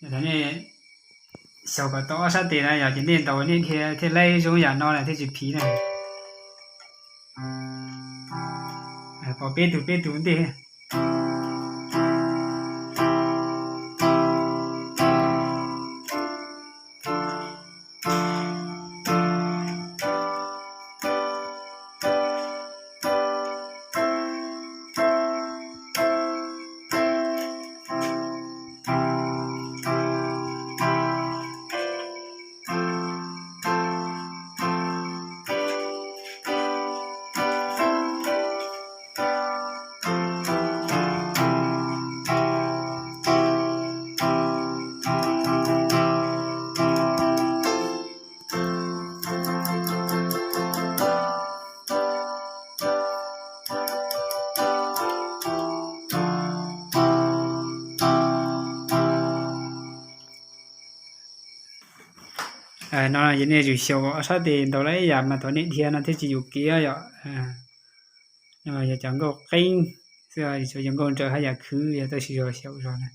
Yog nej xyaum kom tau ob sab tes na yog ces nej ntaus nej dhia thiaj laib zoo yam no na thiaj tsis phiv na. Pom peb tug peb tug ntej. No yog nej tsum xyaum ob sab tes ntaus lawm ib yam mas thaum nej dhia no thiaj tsis yuam kev yom. Yog cov nkauj qeeb xwb, cov nkauj nrawm haj yam khwv yog tab sis yog xyaum zog na.